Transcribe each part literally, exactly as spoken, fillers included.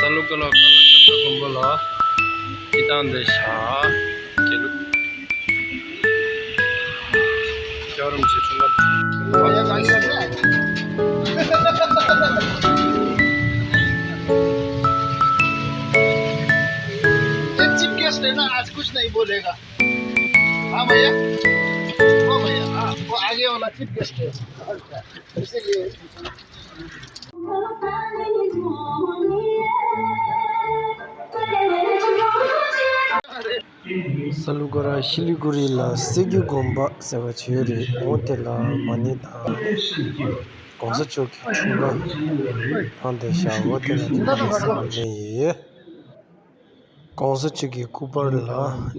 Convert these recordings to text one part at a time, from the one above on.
ས་ལུ་ཀ་ལ་ཀ་ལ་ཆབ་ས་དགོན་པ་ལ་སྐྱིད་ཐང་འདི་བཞག་དགེ་ལུགས། སྐྱབས་རམ་ཆེ་ཆུང་བ། ये chief guest है ना, आज कुछ नहीं बोलेगा। हाँ भैया, हाँ भैया, हाँ, वो आगे वाला चीफ गेस्ट है, इसीलिए। ས་ལུ་ཀ་ར་ཤི་ལི་གུ་རི་ལ་སེ་གི་དགོན་པ་ཟེར་བ་ཅིག་ཡོད་རེད། འོ་དེ་ལ་མ་ཎི་དང་གོང་ས་མཆོག་གི་འཁྲུངས་སྐར་ཧང་དེ་བཞག་འོ་དེ་ལ་ནི་མ་ཎི་ཟེར་བ་ལེན་ཡོད། གོང་ས་མཆོག་གི་སྐུ་པར་ལ་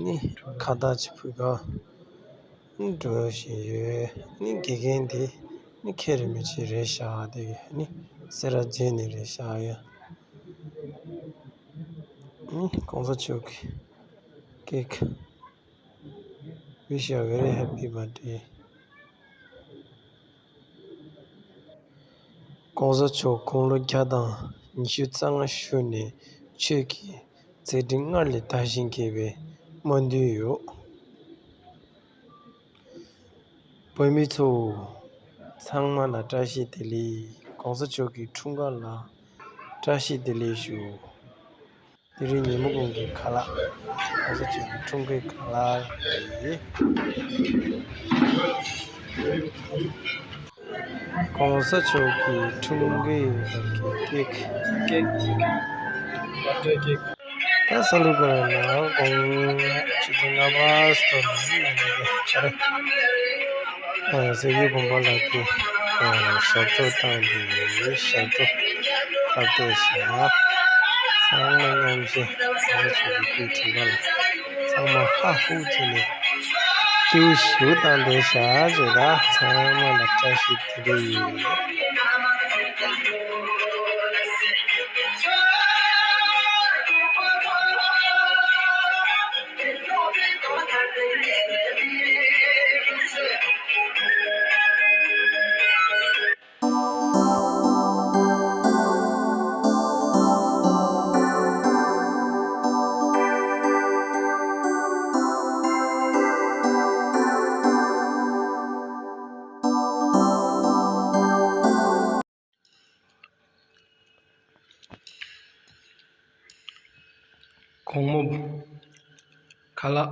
ནི་ཁ་བཏགས་ཅིག་ཕུལ་ག་འགྲོ་བཞིན་ཡོད། ནི་དགེ་རྒན་དེ་ནི་མཁན་རིན་པོ་ཆེ་རེད་ཤག་དེ་གི་ནི་སེ་ར་བྱེས་ནས་རེད་ཤག་ཡ། ནི་གོང་ས་མཆོག་གི་ཀེག Wish you a very happy birthday. གོང་ས་མཆོག་དགུང་ལོ་བརྒྱ་དང་ཉི་ཤུ་རྩ་ལྔ་བཞུགས་ནས་ཆོས་ཀྱི་མཛད་འཕྲིན་སྔར་ལས་དར་ཞིང་རྒྱས་པའི་སྨོན་འདུན་ཡོད། བོད་མི་ཚོ་ཚང་མ་ལ་བཀྲ་ཤིས་བདེ་ལེགས། གོང་ས་མཆོག་གི་འཁྲུངས་སྐར་ལ་བཀྲ་ཤིས་བདེ་ལེགས་ཞུ། དེ་རིང་ཉིན་མོ་གུང་གི་ཁ་ལག་གོང་ས་མཆོག་གི་འཁྲུངས་སྐར་ཁ་ལག་ཡིན། གོང་ས་མཆོག་གི་འཁྲུངས་སྐར་གྱི་ཀེག་ཀེག་ཀེག་ད་ས་ལུ་ཀ་ར་ན་དགོང་ཆུ་ཚོད་ལྔ་པ་སྟོན་ན་ཡོད་རེད། ཨ། སེ་གི་དགོན་པ་ལ་དེ་ཨ་ཞབས་བྲོ་བཏང་དེ་ཡོད། ཞབས་བྲོ་ལྷབ་བསྡད་ཤག་ཚང་མ་མཉམ་ཞིག་གོང་ས་མཆོག་གི་སྐུའི་དྲུང་པ་ལ་ཚང་མ་ཧ་ཧུ་བྱས་ནས་སྐྱིད་པོ་ཞེ་པོ་བཏང་བསྡད་ཤག་ཅེས་ད་ཚང་མ་ལ་བཀྲ་ཤིས་བདེ་ལེགས་ཡོད། གོང་མོ་ཁ་ལག